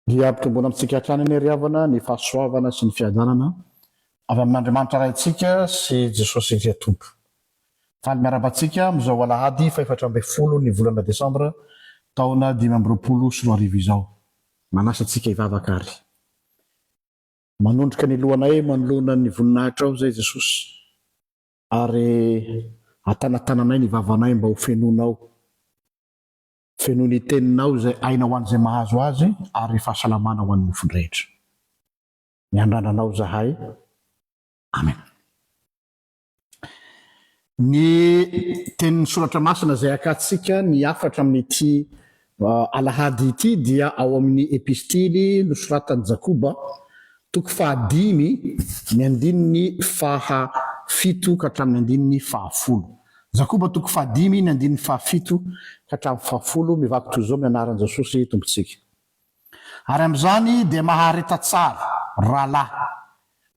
Dia ampitomboina amintsika hatrany anie ry havana ny fahasoavana sy ny fiadanana avy amin'Andriamanitra Raintsika sy Jesosy Kristy Tompo. Faly miarahaba antsika amin'izao alahady fahefatra ambin'ny folo ny volana desambra taona 2025 izao. Manasa antsika hivavaka ary. Manondrika ny lohanay manoloana ny voninahitrao izay Jesosy ary atanatananay ny vavanay mba ho fenonao. Fenoy ny teninao izay aina ho an'izay mahazo azy ary fahasalamana ho an'ny nofon-drehetra. Miandrandra anao izahay. Amen. Ny tenin'ny Soratra Masina izay hakantsika ny hafatra amin'ity alahady ity dia ao amin'ny Epistily nosoratan'i Jakoba, toko fahadimy, ny andininy faha fito ka hatramin'ny andininy fahafolo. Jakoba toko fahadimy, ny andininy fahafito ka hatramin'ny fahafolo, mivaky toy izao amin'ny anaran'i Jesosy Tompontsika. Ary amin'izany dia mahareta tsara, rahalahy,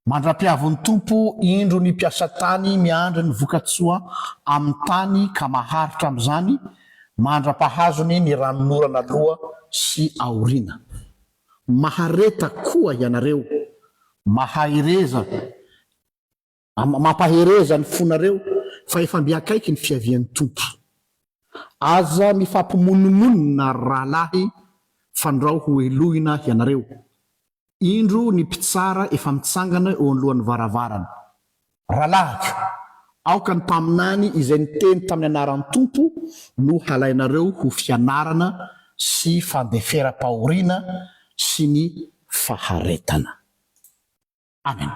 mandra-piavin'ny Tompo, indro ny mpiasa tany miandry ny voka-tsoa amin'ny tany ka maharitra amin'izany mandra-pahazony ny ranonorana aloha sy aoriana. Mahareta koa ianareo, mahahereza, mampahereza ny fonareo, fa efa mby akaiky ny fiavian'ny Tompo. Aza mifampimonomonona, ry rahalahy, fandrao ho helohina ianareo. Indro ny mpitsara efa mitsangana eo anoloan'ny varavarana. Rahalahiko, aoka ny mpaminany izay niteny tamin'ny anaran'ny Tompo no halainareo ho fianarana sy fandeferam-pahoriana sy ny faharetana. Amen.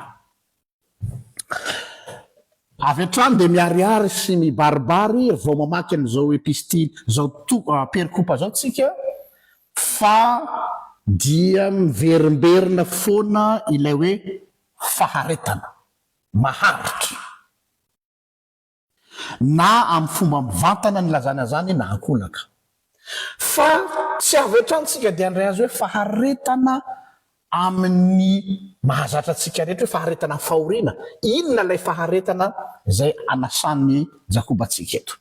Avy hatrany dia miharihary sy mibaribary vao mamaky an'izao epistily, izao perikopa izao tsika fa dia miverimberina foana ilay hoe faharetana, maharitra. Na amin'ny fomba mivantana nilazana izany na ankolaka. Fa tsy avy hatrany tsika dia handray azy hoe faharetana amin'ny mahazatra antsika rehetra hoe faharetana amin'ny fahoriana. Inona ilay faharetana izay anasan'i Jakoba antsika eto?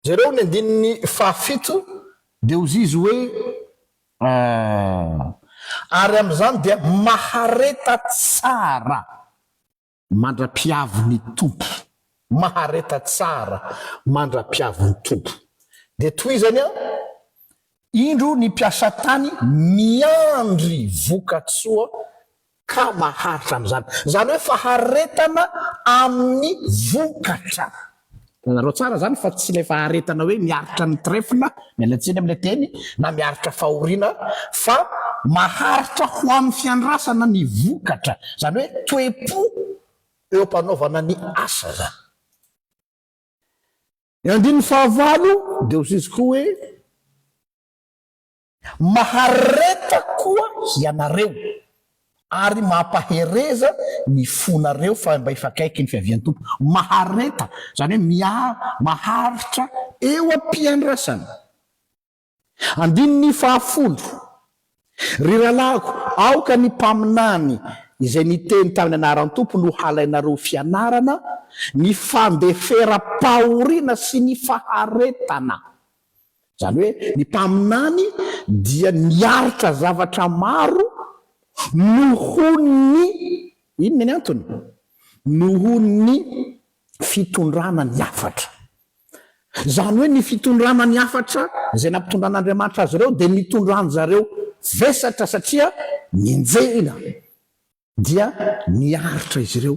Jereo ny andininy fahafito dia hozy izy hoe, Ary amin'izany dia mahareta tsara mandra-piavin'ny Tompo. Mahareta tsara mandra-piavin'ny Tompo. Dia tohizany an, Indro ny mpiasa tany miandry voka-tsoa ka maharitra amin'izany. Izany hoe faharetana amin'ny vokatra. Hitanareo tsara izany fa tsy ilay faharetana hoe miaritra ny trèfle, miala tsiny amin'ilay teny, na miaritra fahoriana, fa maharitra ho amin'ny fiandrasana ny vokatra. Izany hoe toe-po eo am-panaovana ny asa izany. Ny andininy fahavalo dia hoy izy koa hoe. Mahareta koa hianareo, ary mampahereza ny fonareo fa mba efa akaiky ny fiavian'ny Tompo. Mahareta, izany hoe mia, maharitra eo am-piandrasana. Andininy fahafolo, Ry rahalahiko, aoka ny mpaminany izay niteny tamin'ny anaran'ny Tompo no halainareo fianarana ny fandeferam-pahoriana sy ny faharetana. Izany hoe ny mpaminany dia niaritra zavatra maro nohon'ny, inona ny antony? Nohon'ny fitondrana ny hafatra. Izany hoe ny fitondrana ny hafatra izay nampitondran'Andriamanitra azy ireo dia nitondran-jareo vesatra satria nenjehina dia niaritra izy ireo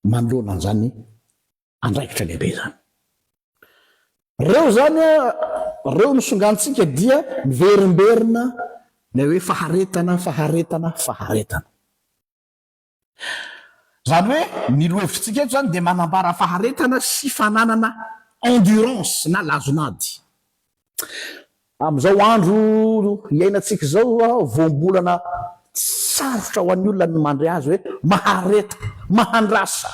manoloana an'izany andraikitra lehibe izany. Reo izany reo ny songantsika dia miverimberina ilay hoe faharetana, faharetana, faharetana. Izany hoe ny lohahevitritsika eto izany dia manambara faharetana sy fananana endurance na lazon'ady. Amin'izao andro iainantsika izao voambolana sarotra ho an'ny olona ny mandre azy hoe mahareta, mahandrasa.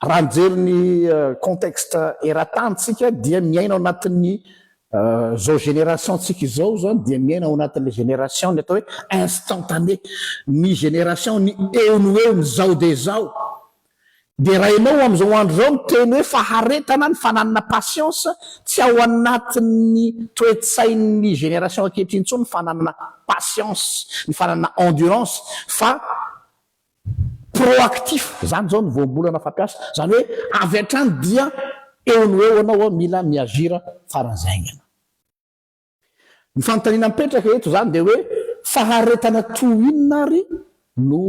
Raha mijery ny contexte eran-tany tsika dia miaina ao anatin'ny zao génération tsika izao zany dia miaina ao anatin'ilay génération ny atao hoe instantané, ny génération ny eo no eo, ny zao dia zao. Dia raha ianao amin'izao andro izao miteny hoe faharetana ny fananana patience, tsy ao anatin'ny toe-tsain'ny génération ankehitriny intsony ny fananana patience, ny fananana endurance fa proactif, izany izao no voambolana fampiasa, izany hoe avy hatrany dia eo no eo ianao mila mi-agir faran'izay haingana. Ny fanontaniana mipetraka eto izany dia hoe faharetana toy inona ary no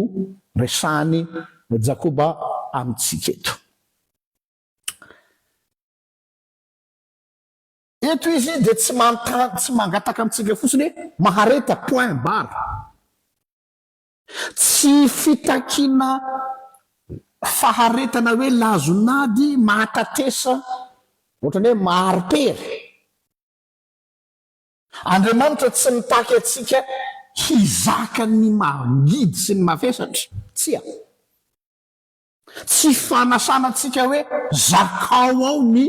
resahan'i Jakoba amintsika eto? Eto izy dia tsy manontany, tsy mangataka amintsika fotsiny hoe mahareta point barre. Tsy fitakiana faharetana hoe lazon'ady mahatatesa ohatran'ny hoe mahari-pery. Andriamanitra tsy mitaky antsika hizaka ny mangidy sy ny mavesatra. Tsia. Tsy fanasana antsika hoe zakao ao ny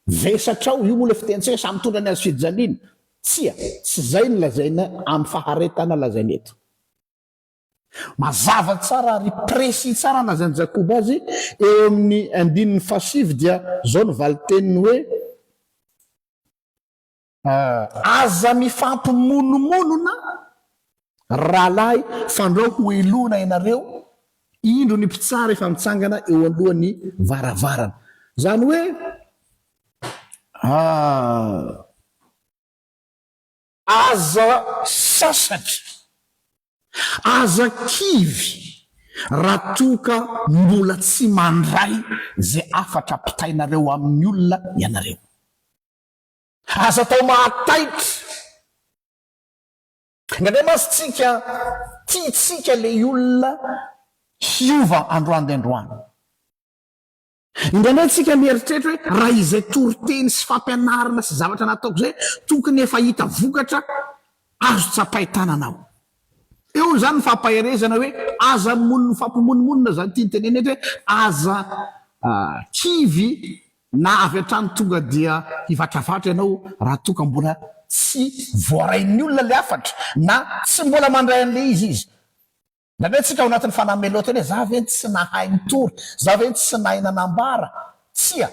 vesatrao, io moa ilay fitenintsika hoe samy mitondra ny hazo fijaliana. Tsia, tsy izay no lazaina amin'ny faharetana lazaina eto. Mazava tsara ary précis tsara ny lazain'i Jakoba azy eo amin'ny andininy fahasivy dia izao ny valin-teniny hoe, Aza mifampimonomonona, ry rahalahy, fandrao ho helohina ianareo, indro ny mpitsara efa mitsangana eo alohan'ny varavarana. Izany hoe, aza sasatra, aza kivy raha toa ka mbola tsy mandray izay hafatra ampitainareo amin'ny olona ianareo. Aza atao mahataitra. Indraindray mantsy tsika tiantsika ilay olona hiova androany dia androany. Indraindray tsika mieritreritra hoe raha izay toriteny sy fampianarana sy zavatra nataoko izay tokony efa hita vokatra azo tsapain-tanana aho. Eo izany ny fampaherezana hoe aza mifampimonomonona izany tiany tenenina eto hoe aza kivy na avy hatrany tonga dia hivatravatra ianao raha toa ka mbola tsy voarain'ny olona ilay hafatra na tsy mbola mandray an'ilay izy izy. Indraindray tsika ao anatin'ny fanamelohan-tena hoe za ve tsy nahay nitory, za ve tsy nahay nanambara. Tsia.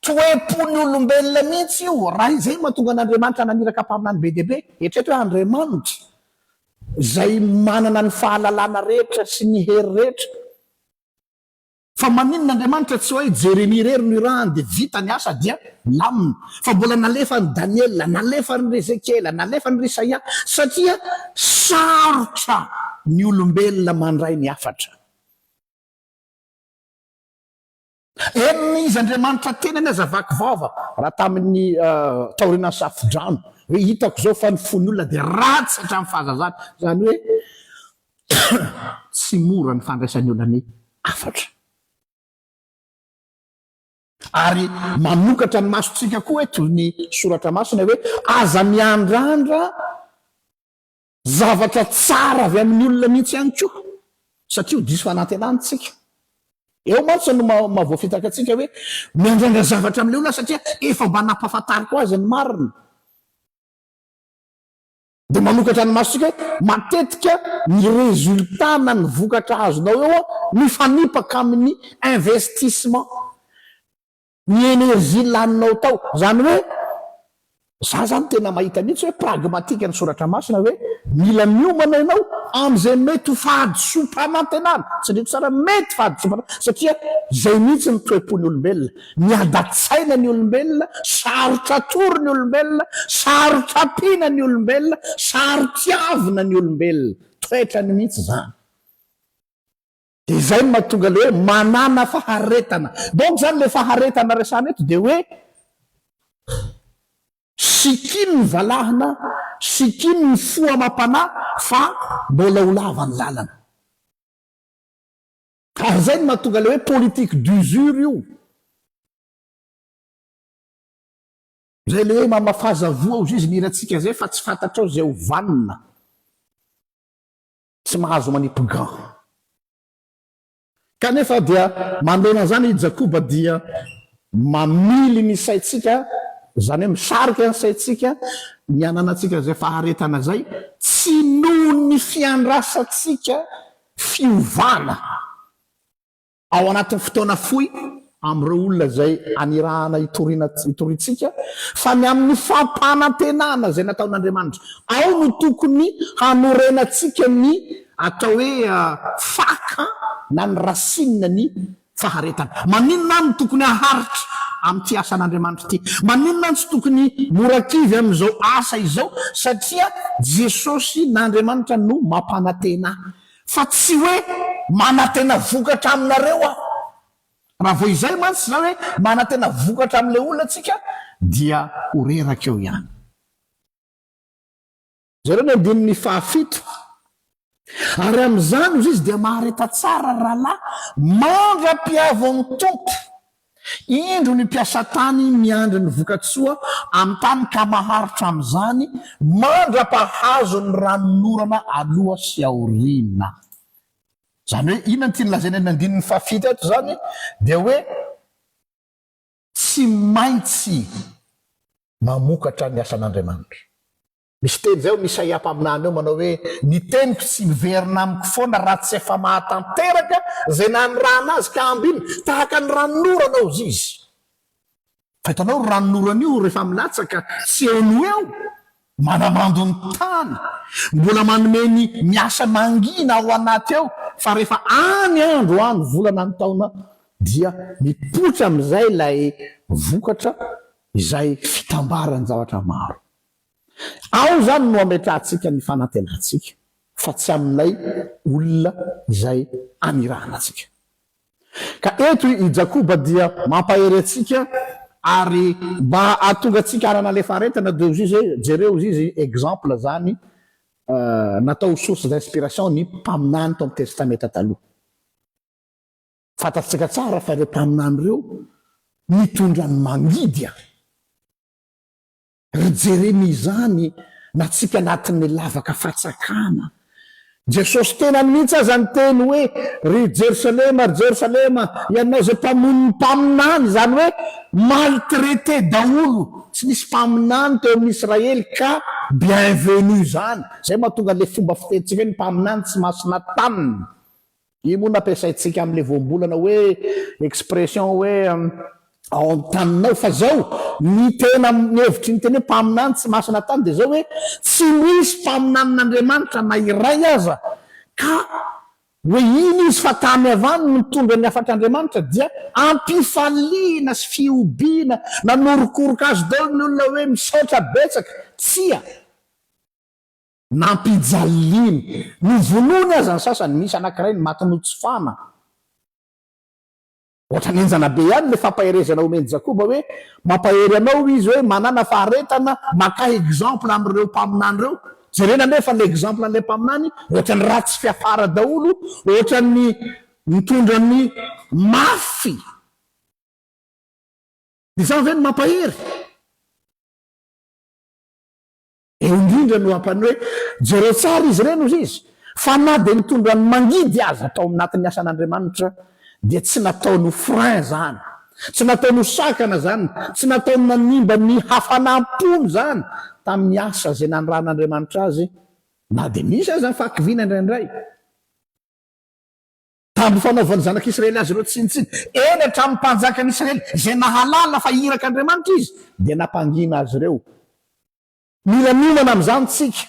Toe-pon'ny olombelona mihitsy io. Raha izay no mahatonga an'Andriamanitra naniraka mpaminany be dia be, eritrereto hoe Andriamanitra izay manana ny fahalalana rehetra sy ny hery rehetra, Fa maninona Andriamanitra tsy hoe Jeremia irery no irahany dia vita ny asa dia milamina fa mbola nalefany Daniela, nalefany ry Ezekiela, nalefany ry Isaia satria sarotra ny olombelona mandray ny hafatra. Eny izy Andriamanitra tenany aza vaky vava raha tamin'ny taorianan'ny safodrano hoe hitako izao fa ny fon'ny olona dia ratsy hatramin'ny fahazazany. Izany hoe Tsy mora ny fandraisan'ny olona ny hafatra. Ary manokatra ny masontsika koa eto ny soratra masina hoe aza miandrandra zavatra tsara avy amin'ny olona mihitsy ihany koa satria ho diso fanantenana isika. Eo mantsy no mahavoafitaka antsika hoe miandrandra zavatra amin'ilay olona satria efa mba nampahafantariko azy ny marina. Dia manokatra ny masontsika hoe matetika ny résultat na ny vokatra azonao eo mifanipaka amin'ny investissement, ny énergie laninao tao. Izany hoe, za zany tena mahita mihitsy hoe pragmatique ny soratra masina hoe mila miomana ianao amin'izay mety ho fahadisoam-panantenana, tsindriko tsara mety fahadisoam-panantenana satria izay mihitsy ny toe-pon'ny olombelona. Miadan-tsaina ny olombelona, sarotra atoro ny olombelona, sarotra ampiana ny olombelona, saro-tiavina ny olombelona. Toetrany mihitsy izany. Dia izay no mahatonga ilay hoe manàna faharetana. Donc izany ilay faharetana resahana eto dia hoe sikino ny valahina, sikino ny fo amam-panahy fa mbola ho lava ny lalana. Ary izay no mahatonga ilay hoe politique d'usure io. Izay ilay hoe mamafaza voa hozy izy ny hirantsika izay fa tsy fantatrao izay ho vanona. Tsy mahazo manipy gant. Kanefa dia manoloana an'izany i Jakoba dia mamily ny saintsika, izany hoe misarika ny saintsika ny hananantsika izay faharetana izay, tsy noho ny fiandrasantsika fiovana. Ao anatin'ny fotoana fohy amin'ireo olona izay anirahana hitoriana hitoriantsika fa ny amin'ny fampanantenana izay nataon'Andriamanitra. Ao no tokony hanorenantsika ny atao hoe faka na ny racine ny faharetana. Maninona aho no tokony haharitra amin'ity asan'Andriamanitra ity? Maninona aho no tsy tokony mora kivy amin'izao asa izao? Satria Jesosy na Andriamanitra no mampanantena ahy. Fa tsy hoe manantena vokatra aminareo aho. Raha vao izay mantsy izany hoe manantena vokatra amin'ilay olona tsika dia ho reraka eo ihany. Jereo ny andininy fahafito. Ary amin'izany, hozy izy, dia mahareta tsara, ry rahalahy, mandra-pihavan'ny Tompo. Indro ny mpiasa tany miandry ny voka-tsoa amin'ny tany ka maharitra amin'izany mandra-pahazo ny ranonorana aloha sy aoriana. Izany hoe inona no tiany lazaina amin'ny andininy fahafito eto izany? Dia hoe tsy maintsy mamokatra ny asan'Andriamanitra. Misy teny izay ao amin'i Isaia mpaminany ao manao hoe, Ny teniko tsy miverina amiko foana raha tsy efa mahatanteraka izay nanirahana azy ka ambiny tahaka ny ranonorana hozy izy. Fa hitanao io ranonorana io rehefa milatsaka tsy eo no eo, manamando ny tany, mbola manome ny miasa mangina ao anaty ao fa rehefa any andro any volana any taona dia mipoitra amin'izay ilay vokatra izay fitambaran-javatra maro. Ao izany no ametrahantsika ny fanantenantsika fa tsy amin'ilay olona izay anirahana antsika. Ka eto i Jakoba dia mampahery antsika ary mba hahatonga antsika hanana ilay faharetana dia hozy izy hoe jereo hozy izy exemple izany natao ho source d'inspiration ny mpaminany tao amin'ny testamenta taloha. Fantatsika tsara fa ireo mpaminany ireo nitondra ny mangidy an! Ry Jeremia izany natsipy anatin'ny lavaka fatsakana. Jesosy tenany mihitsy aza niteny hoe, Ry Jerosalema, ry Jerosalema, ianao izay mpamono ny mpaminany, izany hoe maltraité daholo, tsy nisy mpaminany teo amin'ny Israely ka bienvenue izany. Izay mahatonga ilay fomba fitenintsika hoe ny mpaminany tsy masina taminy. Io moa no ampiasaintsika amin'ilay voambolana hoe expression hoe ao amin'ny taninao. Fa izao, ny tena ny hevitry ny teny hoe mpaminany tsy masina tany dia izao hoe tsy misy mpaminanin'Andriamanitra na iray aza ka hoe iny izy fa tany avy any no nitondra ny hafatr'Andriamanitra dia ampifaliana sy fihobiana nanorokoroka azy daholo ny olona hoe misaotra betsaka. Tsia! Nampijaliany. Novonoiny aza ny sasany, misy anankiray ny maty notsofana. Ohatran'ny henjana be ihany ilay fampaherezana omen'i Jakoba hoe, mampahery anao izy hoe manàna faharetana, makà exemple amin'ireo mpaminany ireo. Jerena anefa ilay exemple an'ilay mpaminany, ohatran'ny ratsy fiafara daholo, ohatran'ny nitondra ny mafy. Izany ve no mampahery? Eo indrindra no hampany hoe, jereo tsara izy ireny, hozy izy, fa na dia nitondra ny mangidy aza tao anatin'ny asan'Andriamanitra, dia tsy nataony ho frein izany, tsy nataony ho sakana izany, tsy nataony nanimba ny hafanam-pony izany tamin'ny asa izay nanirahan'Andriamanitra azy, na dia misy aza ny fahakiviana indraindray. Tamin'ny fanaovan'ny zanak'Israely azy ireo tsinontsinona, eny hatramin'ny mpanjakan'Israely izay nahalala fa irak'Andriamanitra izy, dia nampangina azy ireo. Mila miomana amin'izany isika.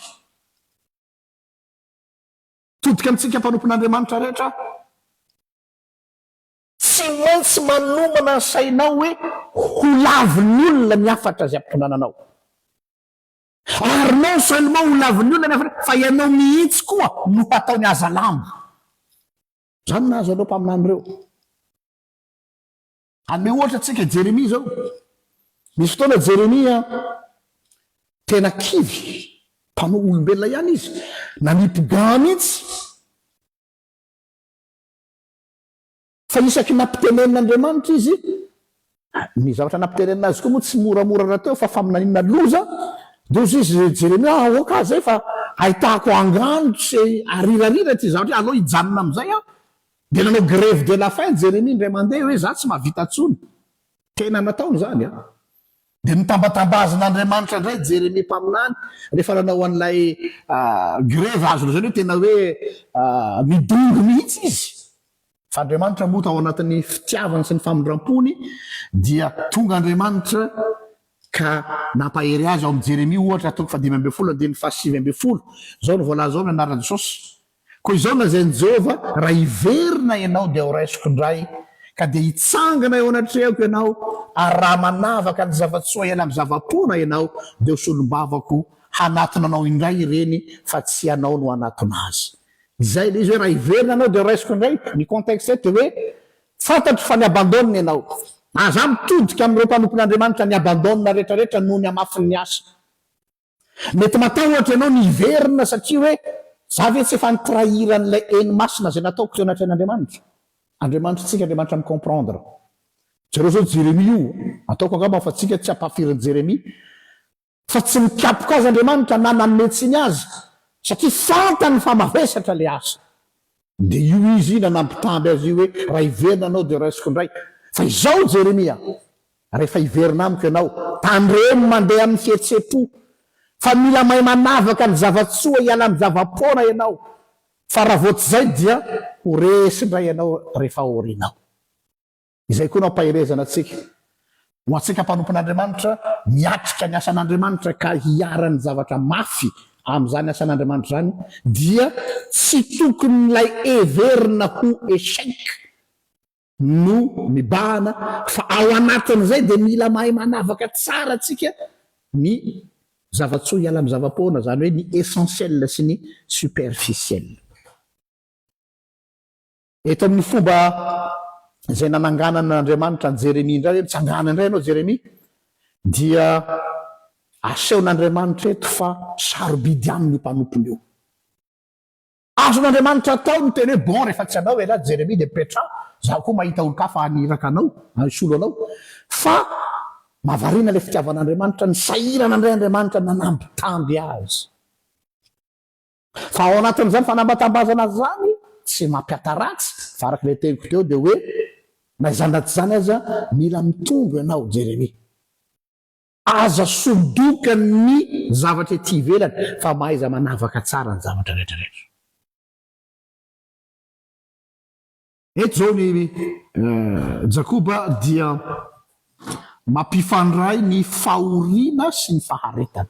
Todika amintsika mpanompon'Andriamanitra rehetra aho. Tsy maintsy manomana ny sainao hoe ho lavin'ny olona ny hafatra izay ampitondrana anao. Ary non seulement ho lavin'ny olona ny hafatra fa ianao mihitsy koa no hataony hazalambo. Izany no nahazo an'ireo mpaminany ireo. Hanome ohatra antsika Jeremia izao. Nisy fotoana Jeremia tena kivy, mpanao olombelona ihany izy, nanipy gant mihitsy. Fa isaky nampitenenin'Andriamanitra izy, ny zavatra nampitenenina azy koa moa tsy moramora rahateo fa faminaniana loza, dia hozy izy Jeremia, aoka aho izay fa ahitako angano sy arirarira ity zavatra ity, aleo hijanona amin'izay aho. Dia nanao grève de la faim Jeremia indray mandeha hoe za tsy mahavita intsony. Tena nataony izany an. Dia notambatambazin'Andriamanitra indray Jeremia mpaminany rehefa nanao an'ilay grève, azo lazaina hoe tena hoe nidongy mihitsy izy. Fa Andriamanitra moa tao anatin'ny fitiavany sy ny famindram-pony dia tonga Andriamanitra ka nampahery azy ao amin'ny Jeremia ohatra toko fahadimy ambin'ny folo andininy fahasivy ambin'ny folo. Izao no voalaza ao amin'ny anaran'i Jesosy, Koa izao no lazain'i Jehovah, Raha hiverina ianao dia horaisiko indray, ka dia hitsangana eo anatrehako ianao, ary raha manavaka ny zava-tsoa hiala amin'ny zava-poana ianao, dia ho solombavako hanatona anao indray ireny, fa tsy ianao no hanatona azy. Izay ilay izy hoe raha hiverina ianao dia horaisiko indray. Ny contexte eto dia hoe fantatro fa ni-abandonne ianao. Aza mitodika amin'ireo mpanompon'Andriamanitra ni-abandonne rehetrarehetra noho ny hamafin'ny asa. Mety matahotra ianao ny hiverina satria hoe za ve tsy efa ni-trahir an'ilay eny masina izay nataoko teo anatrehan'Andriamanitra? Andriamanitritsika Andriamanitra mi-comprendre. Jereo zao Jeremia io, ataoko angamba fa tsika tsy ampahafirin'i Jeremia fa tsy nikapoka azy Andriamanitra na nanome tsiny azy satria fantany fa mavesatra le asa. Dia io izy nanambitamby azy io hoe, Raha hiverina anao dia raisiko indray. Fa izao, Jeremia, rehefa hiverina amiko ianao, tandremo mandeha amin'ny fihetseham-po, fa mila mahay manavaka ny zava-tsoa hiala amin'ny zava-poana ianao, fa raha vao tsy izay dia ho resy indray ianao rehefa aorianao. Izay koa no ampaherezana antsika. Ho antsika mpanompon'Andriamanitra, miatrika ny asan'Andriamanitra ka hiharan'ny zavatra mafy amin'izany asan'Andriamanitra izany dia tsy tokony ilay heverina ho échec no mibahana fa ao anatin'izay dia mila mahay manavaka tsara antsika ny zava-tsoa hiala amin'ny zava-poana, izany hoe ny essentiel sy ny superficiel. Eto amin'ny fomba izay nananganan'Andriamanitra an'i Jeremia indray hoe mitsangàna indray ianao Jeremia dia asehon'Andriamanitra eto fa sarobidy aminy io mpanompony io. Azon'Andriamanitra atao ny miteny hoe bon rehefa tsy anao ialahy Jeremia dia mipetraha, izaho koa mahita olon-kafa haniraka anao, hisolo anao. Fa mahavariana ilay fitiavan'Andriamanitra, nisahirana indray Andriamanitra nanambitamby azy. Fa ao anatin'izany fanambatambazana izany, tsy mampiata-ratsy, fa araka ilay teniko teo dia hoe na izany na tsy izany aza mila mitombo ianao Jeremia. Aza sodokan'ny zavatra ety ivelany fa mahaiza manavaka tsara ny zavatra rehetra rehetra. Eto izao ny Jakoba dia mampifandray ny fahoriana sy ny faharetana.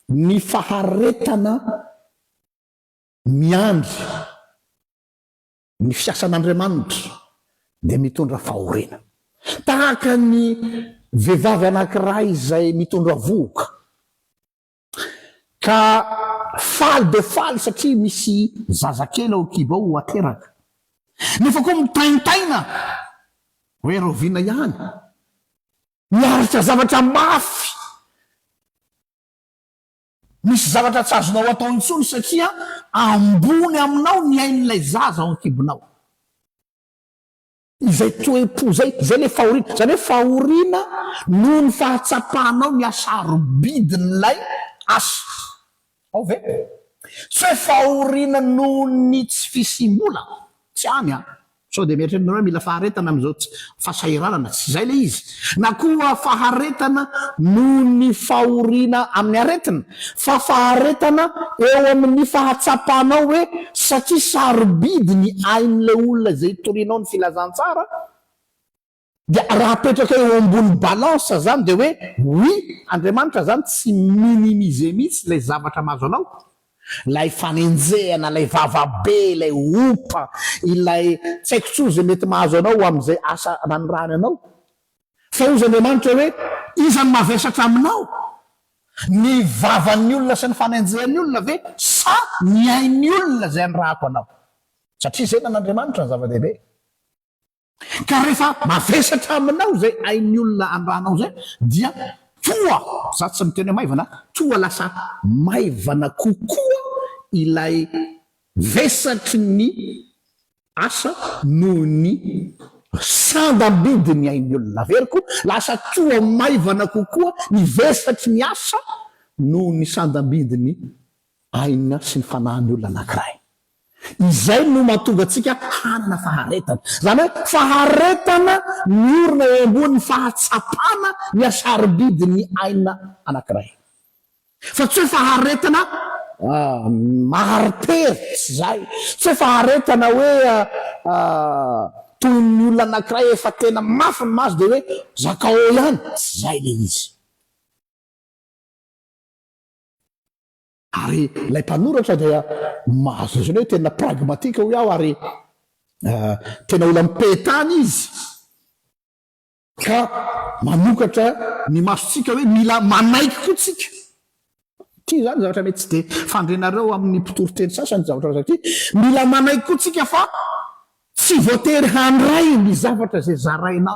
Ny faharetana miandry ny fiasan'Andriamanitra dia mitondra fahoriana. Tahaka ny vehivavy anankiray izay mitondra vohoka. Ka faly dia faly satria misy zazakely ao an-kibo ao ho ateraka. Nefa koa mitaintaina hoe rahoviana ihany. Miaritra zavatra mafy. Misy zavatra tsy azonao atao intsony satria ambony aminao ny ain'ilay zaza ao an-kibonao. Izay toe-po izay, izay ilay fahoriana. Izany hoe fahoriana noho ny fahatsapanao ny hasarobidin'ilay asa. Ao ve? Tsy hoe fahoriana noho ny tsy fisiam-bola. Tsy any an! Sao dia mieritreritra nareo hoe mila faharetana amin'izao fahasahiranana. Tsy izay ilay izy. Na koa faharetana noho ny fahoriana amin'ny aretina. Fa faharetana eo amin'ny fahatsapanao hoe satria sarobidy ny ain'ilay olona izay itorianao ny filazantsara, dia raha apetraka eo ambony balance zany dia hoe oui, Andriamanitra zany tsy minimiser mihitsy ilay zavatra mahazo anao, ilay fanenjehana, ilay vava be, ilay ompa, ilay tsy haiko intsony izay mety mahazo anao amin'izay asa nanirahany anao. Fa hozy Andriamanitra hoe, Iza no mavesatra aminao? Ny vavan'ny olona sy ny fanenjehan'ny olona ve sa ny ain'ny olona izay anirahako anao? Satria izay nan'Andriamanitra ny zava-dehibe. Ka rehefa mavesatra aminao izay ain'ny olona anirahanao izay dia toa, za tsy miteny hoe maivana, toa lasa maivana kokoa ilay vesatry ny Asa noho ny sandam-bidin'ny ain'ny olona. Averiko, lasa toa maivana kokoa ny vesatry ny asa noho ny sandam-bidin'ny aina sy ny fanahin'ny olona anankiray. Izay no mahatonga antsika hanana faharetana. Izany hoe faharetana miorina eo ambonin'ny fahatsapana ny hasarobidin'ny aina anankiray. Fa tsy hoe faharetana. mahari-pery, tsy izay. Tsy hoe faharetana hoe toy ny olona anankiray efa tena mafy ny maso dia hoe zakao eo ihany, tsy izay ilay izy. Ary ilay mpanoratra dia mahazo lazaina hoe tena pragmatique hoy aho ary tena olona mipehy-tany izy ka manokatra ny masontsika hoe mila manaiky koa tsika. Ity izany zavatra mety tsy dia fandrenareo amin'ny mpitory teny sasany zavatra lazaiko ity. Mila manaiky koa tsika fa tsy voatery handray ny zavatra izay zaraina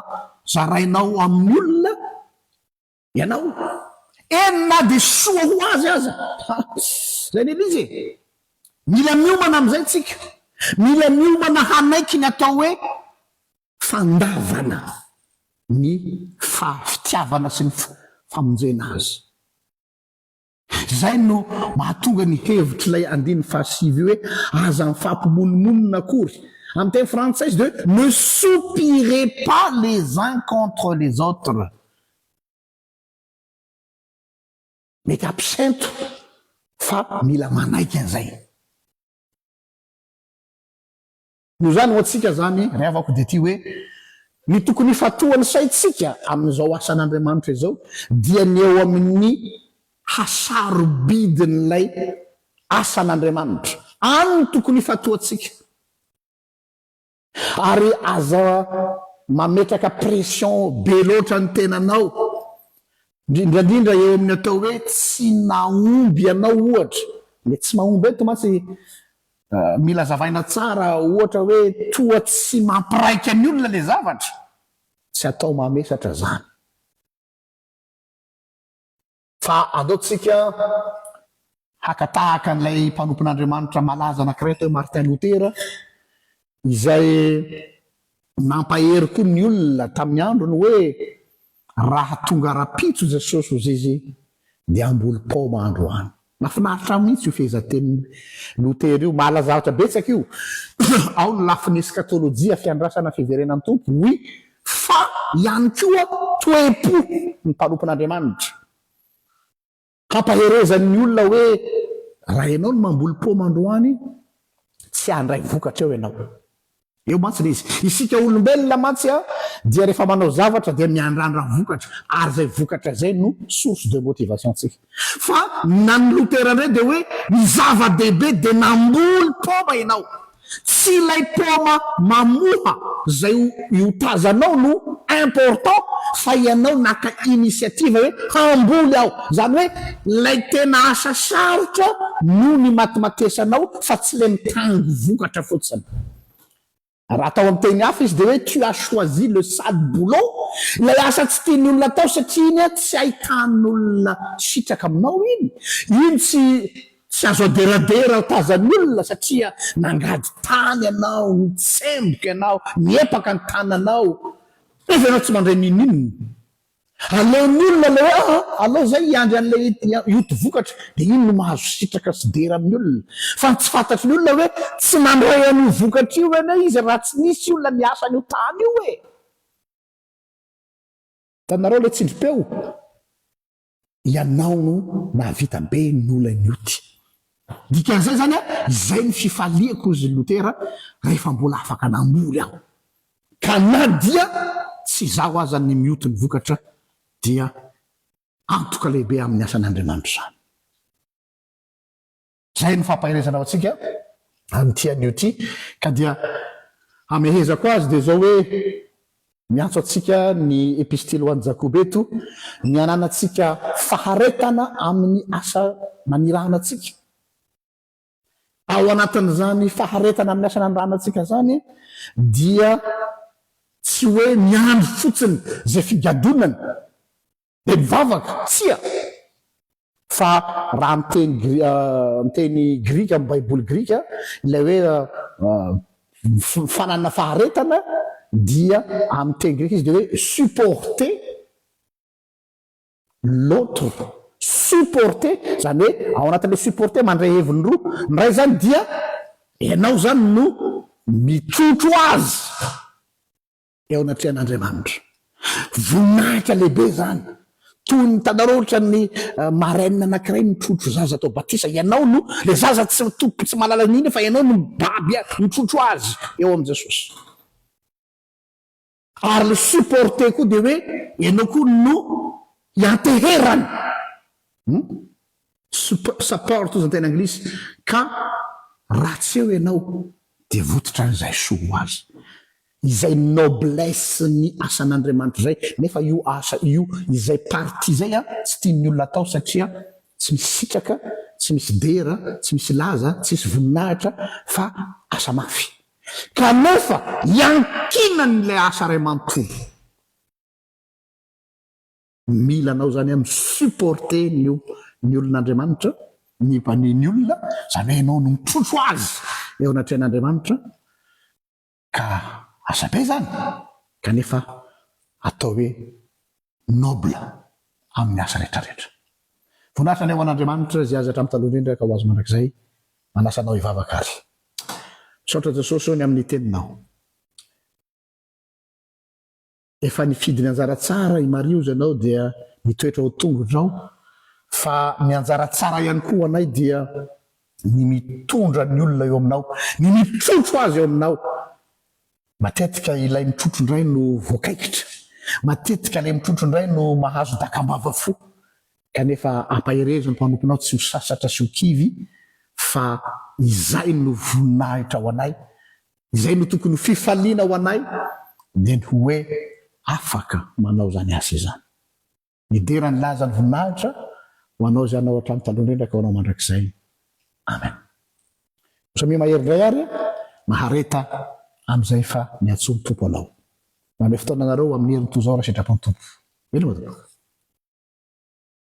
zarainao amin'ny olona Ianao? Eny na dia soa ho azy aza. Zay anie ilay izy e! Mila miomana amin'izay tsika. Mila miomana hanaiky ny atao hoe fandavana ny fitiavana sy ny famonjena azy. Izay no mahatonga ny hevitr'ilay andininy fahasivy io hoe aza mifampimonomonona akory. Amin'ny teny frantsay izy dia hoe ne soupirez pas les uns contre les autres. Mety hampisento fa mila manaiky an'izay. Noho izany ho antsika izany ry havako dia ity hoe ny tokony hifantohan'ny saintsika amin'izao asan'Andriamanitra izao dia ny eo amin'ny hasarobidin'ilay asan'Andriamanitra. Any no tokony hifantohantsika. Ary aza mametraka pression be loatra ny tenanao, indrindra indrindra eo amin'ny atao hoe tsy nahomby ianao ohatra. Ilay tsy mahomby eto mantsy mila azavaina tsara, ohatra hoe toa tsy mampiraika ny olona ilay zavatra, tsy atao mamesatra izany. Fa andao tsika haka tahaka an'ilay mpanompon'Andriamanitra malaza anankiray atao hoe Martin Lotera, izay nampahery koa ny olona tamin'ny androny hoe raha tonga rahampitso Jesosy hozy izy dia hamboly paoma androany. Mahafinaritra ahy mihitsy io fehezantenin'i Lotera io. Mahalala zavatra betsaka io. Ao ny lafiny eskatolojia, fiandrasana fiverenan'ny Tompo, oui, fa ihany koa toe-po ny mpanompon'Andriamanitra. Hampaherezany ny olona hoe raha ianao no mamboly paoma androany, tsy handray vokatra eo ianao. Eo mantsy ilay izy. Isika olombelona mantsy dia rehefa manao zavatra dia miandrandra vokatra ary izay vokatra izay no source de motivation-tsika. Fa na ny Lotera indray dia hoe ny zava-dehibe dia namboly paoma ianao. Tsy ilay paoma mamoha izay hiotazanao no important fa ianao naka initiative hoe hamboly aho. Izany hoe ilay tena asa sarotra no nimatimatesanao fa tsy ilay mitango vokatra fotsiny. Raha atao amin'ny teny hafa izy dia hoe tu as choisi le sale boulot, ilay asa tsy tian'ny olona atao satria iny tsy ahitan'olona sitraka aminao iny, iny tsy tsy azo aderadera ho tazan'ny olona satria nangady tany ianao, nitsemboka ianao, niepaka ny tananao, nefa ianao tsy mandray n'inon'inona. Aleon'ny olona ilay hoe aa aleo izay hiandry an'ilay hioty vokatra dia iny no mahazo sitraka sy dera amin'ny olona. Fa ny tsy fantatry ny olona hoe tsy nandray an'io vokatra io anie izy raha tsy nisy olona niasa an'io tany io e! Hitanareo ilay tsindrim-peo? Ianao no nahavita be ny olona nioty. Dikan'izay izany an, izay ny fifaliako hozy Lotera rehefa mbola afaka namboly aho. Ka na dia tsy izaho aza ny mioty ny vokatra dia antoka lehibe amin'ny asan'Andriamanitra izany. Izay no fampaherezana ho antsika amin'ity anio ity. Ka dia hamehezako azy dia izao hoe, miantso antsika ny Epistily ho an'i Jakoba eto, ny hananantsika faharetana amin'ny asa nanirahana antsika. Ao anatin'izany faharetana amin'ny asa nanirahana antsika izany dia tsy hoe miandry fotsiny izay figadonana dia mivavaka, tsia! Fa raha amin'ny teny amin'ny teny grika, amin'ny baiboly grika, ilay hoe fananana faharetana dia amin'ny teny grika izy dia hoe supporter l'autre, supporter, izany hoe ao anatin'ilay supporter mandray heviny roa, ny iray izany dia ianao izany no mitrotro azy eo anatrehan'Andriamanitra. Voninahitra lehibe izany. Toy ny hitanareo ohatran'ny marraine anankiray mitrotro zaza atao batisa, ianao no, le zaza tsy tompo tsy mahalala n'inona fa ianao no mibaby mitrotro azy eo amin'i Jesosy. Ary le supporter koa dia hoe ianao koa no ianteherana. Hum? Support hozy ny teny anglisy. Ka raha tsy eo ianao dia votitra an'izay soa ho azy. Izay noblesse ny asan'Andriamanitra izay, nefa io asa io, izay partie izay an, tsy tian'ny olona atao satria tsy misy sitraka, tsy misy dera, tsy misy laza, tsisy voninahitra fa asa mafy. Kanefa iankinan'ilay asa iray manontolo. Mila anao izany an mi-supporter ny ny olon'Andriamanitra, ny ny olona, izany hoe ianao no mitrotro azy eo anatrehan'Andriamanitra, ka asa be izany, kanefa atao hoe noble amin'ny asa rehetra rehetra. Voninahitra anie ho an'Andriamanitra izay azy hatramin'ny taloha indrindra ka ho azy mandrakizay. Manasa anao hivavaka ary. Misaotra Jesosy ô ny amin'ny teninao. Efa nifidy ny anjara tsara i Maria ozy ianao dia mitoetra ao tongotrao fa ny anjara tsara ihany koa ho anay dia ny mitondra ny olona eo aminao, ny mitrotro azy eo aminao. Matetika ilay mitrotro indray no voakaikitra, matetika ilay mitrotro indray no mahazo dakam-bava fo, kanefa ampaherezo ny mpanomponao tsy ho sasatra sy ho kivy fa izay no voninahitra ho anay, izay no tokony ho fifaliana ho anay dia ny hoe afaka manao izany asa izany. Midera ny laza ny voninahitra ho anao izay anao hatramin'ny taloha indrindra ka ho anao mandrakizay. Amen. Samia mahery indray ary mahareta amin'izay fa niantsoan'ny Tompo anao. Manome fotoana anareo amin'ny heriny toy izao raha sitrapon'ny Tompo. Veloma tompoko.